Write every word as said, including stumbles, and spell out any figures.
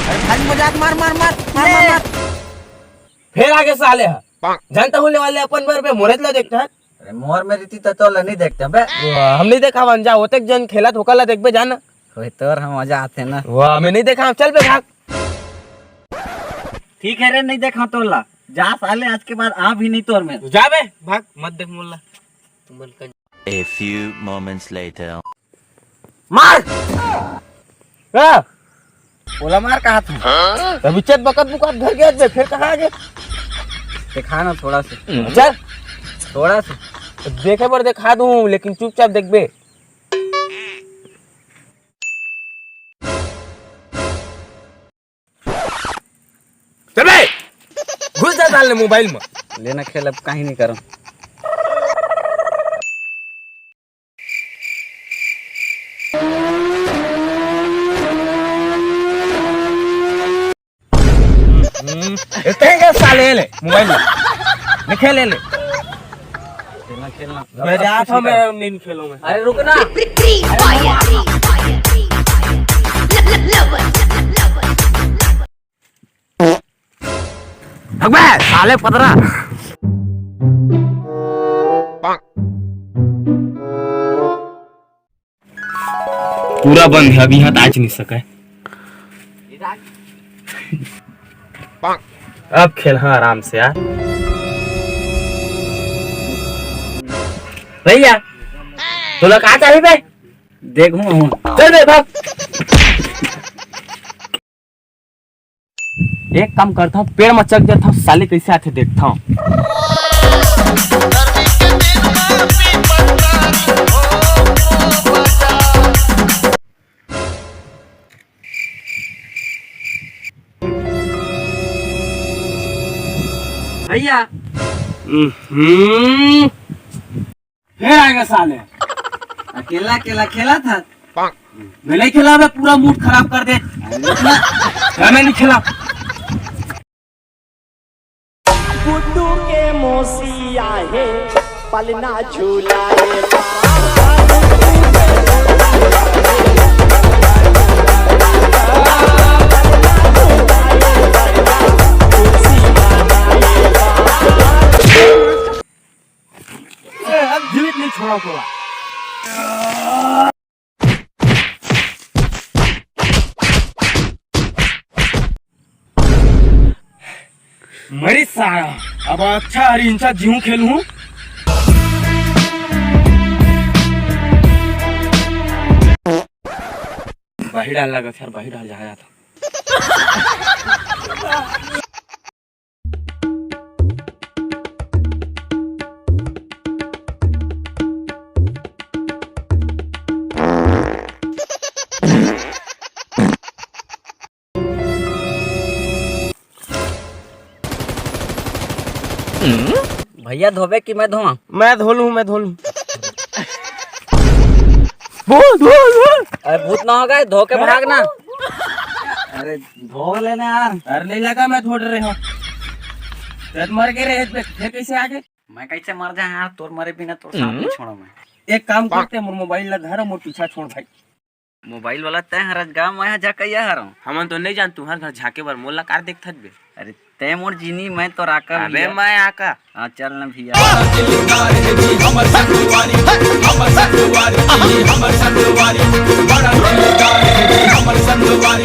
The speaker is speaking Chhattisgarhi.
अरे खाली मजाक, मार, मार, मार, मार, मार, मार। फेर आगे साले ह। जानता हूँ ले वाले अपन बर बे, मोरेच ला देखता है। अरे मोर में रीति तो तोला नहीं देखता बे। वाह, हम नहीं देखा वन जा, ओतेक जन खेलत होकर ला देखबे जाना। ओए तोर हम मजा आते ना। वाह, मैं नहीं देखा, चल बे भाग। ठीक है रे, नहीं देखा तोला। जा साले, आज के बाद आ भी नहीं तोर में। जा बे, भाग, मत देख मोला। तुम बन कर A few moments later. मार। का? बोला मार कहा था? अभी चेत बकत बुकत घर गया बे, फिर कहाँ आ गए? दिखा ना थोड़ा सा। चल। थोड़ा सा। देखे बर दिखा दूँ, लेकिन चुपचाप देखबे। चल बे, घुस जा साले मोबाइल में। लेना खेल, अब कहीं नहीं करो। हम्म, ए, कहीं का साले ले मोबाइल में। नहीं खेले ले। खेलना, खेलना। मैं जाता हूँ, मैं नहीं खेलूंगा। अरे रुक ना। Free fire. भग बे, साले पतरा। पूरा बंद है, अभी यहाँ ताच नहीं सका है। अब खेल हाँ आराम से यार। भैया, तोला का चाहिए बे? देखूं हूँ। चल बे, भाग। एक काम करता हूँ, पेड़ में चढ़ जाता हूँ, साले कैसे आते देखता हूँ। भैया। हम्म। फिर आगे साले। अकेला अकेला खेला था। मैं नहीं खेला, मैं पूरा मूड खराब कर दे। अरे रुक ना। मैं नहीं खेला। गुड्डू के मौसी आहे, पलना झूलाए। ए, अब जीवित नहीं छोड़ा तोला। मरी सारा, अब अच्छा हरी इंचा जीव खेलूं। बाही डाल लगा सर, बाही डाल जाया था। भैया धोबे कि मैं धोआ? मैं धो लूं, मैं धो लूं। धो, धो, धो। अरे भूत ना हो गए, धो के भाग ना। अरे धो लेना यार। अरे नहीं लगा, मैं धो रहे हूँ। जब मर के रहे थे, फिर कैसे आ गए? मैं कैसे मर जाए यार, तोर मरे बिना तोर साथ नहीं छोड़ा मैं। एक काम करते, मोर मोबाइल ला धर, मोर पीछा छोड़ भाई। मोबाइल वाला तैं हरस गा, मैं ह झकैया हरौं। हमन तो नहीं जान तुम्हार घर झाके बर, मोला कार देखथत बे। अरे तैं मोर जीनी, मैं तो राका अबे भैया। मैं आका। हाँ चल ना भैया। बड़ा दिलदार है जी हमर संगवारी, हमर संगवारी, हमर संगवारी। बड़ा दिलदार है जी हमर संगवारी,